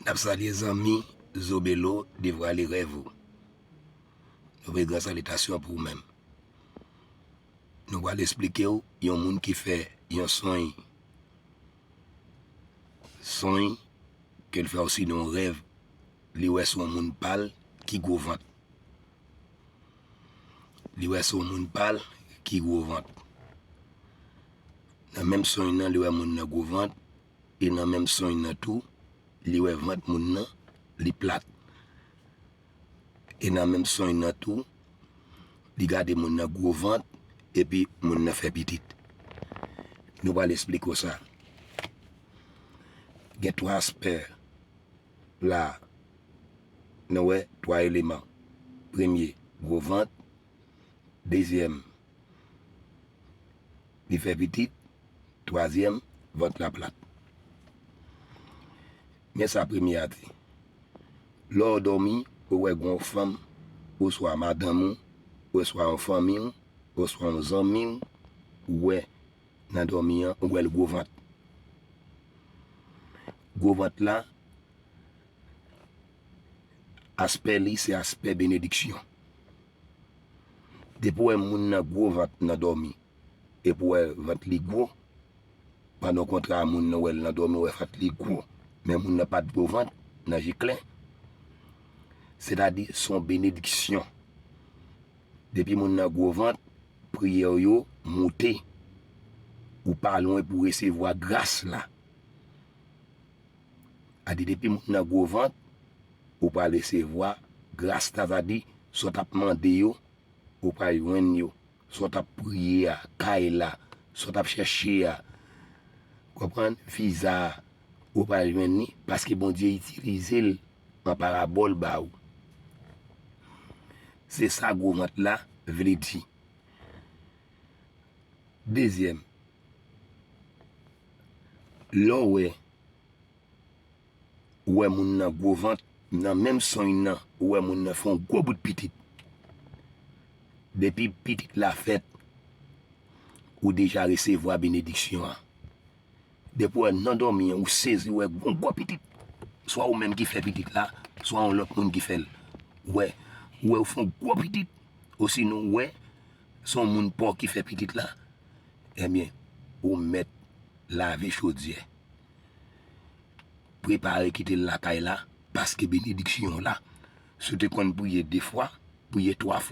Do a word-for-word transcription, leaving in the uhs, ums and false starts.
N ap salye zanmi Zobelo, devwale rèv ou. Nou voye gran salitasyon pou ou menm. Nou pral esplike w yon moun ki fè yon sonny, sonny ke l fè osinon rèv, li wè se yon moun pa l ki gwo vant. Li wè se yon moun pa l ki gwo vant. Nan menm sonny nan, li wè moun nan gwo vant, e nan menm sonny nan tou, li wè vant moun nan, li plat. E nan menm sonny nan tou, li gade moun nan gwo vant, epi moun nan fè pitit. Nou pral esplike w sa. Gen twa aspè la, nou wè twa eleman. Premye, gwo vant. Dezyèm, li fè pitit. Twazyèm, vant la plat. Men sa premye a di. Lè w dòmi, ou wè gen yon fanm, oswa madanm ou, oswa yon fanmi w, oswa yon zanmi w, ou wè nan dòmi an, ou wè l gwo vant. Gwo vant la, aspè li se aspè benediksyon. Depi w wè moun nan gwo vant nan dòmi, epi w wè vant li gwo, pandan w kontre a moun nan, w wè l nan dòmi, w wè vant li gwo, men moun nan pa t gwo vant nan je klè, sètadi se yon benediksyon. Depi moun nan gwo vant, priyè w yo moute. Ou pa lwen pou resevwa gras la. A di depi moun nan gwo vant, ou pral resevwa gras la, sa di sa w t ap mande yo, ou pral jwenn yo. Sa w t ap priye a, kay la, sa w t ap chèche a, konprann, viza a, ou pral jwenn li, paske Bondye itilize l an parabòl ba ou. Se sa gwo vant la vle di. Dezyèm, lè w wè, ou wè moun nan gwo vant, nan menm sonny nan, ou wè moun nan fè yon gwo bout pitit. Depi pitit la fèt, ou deja resevwa benediksyon an. Depi w wè nan dòmi an, ou sezi, ou wè yon gwo pitit. Swa ou menm ki fè pitit la, swa yon lòt moun ki fè l. Ou wè, ou wè ou fè yon gwo pitit, osinon ou wè se yon moun pa w ki fè pitit la, ebyen, ou mèt lave chodyè. Prepare kite l lakay la, paske benediksyon la. Si w te konn priye de fwa, priye twa fwa.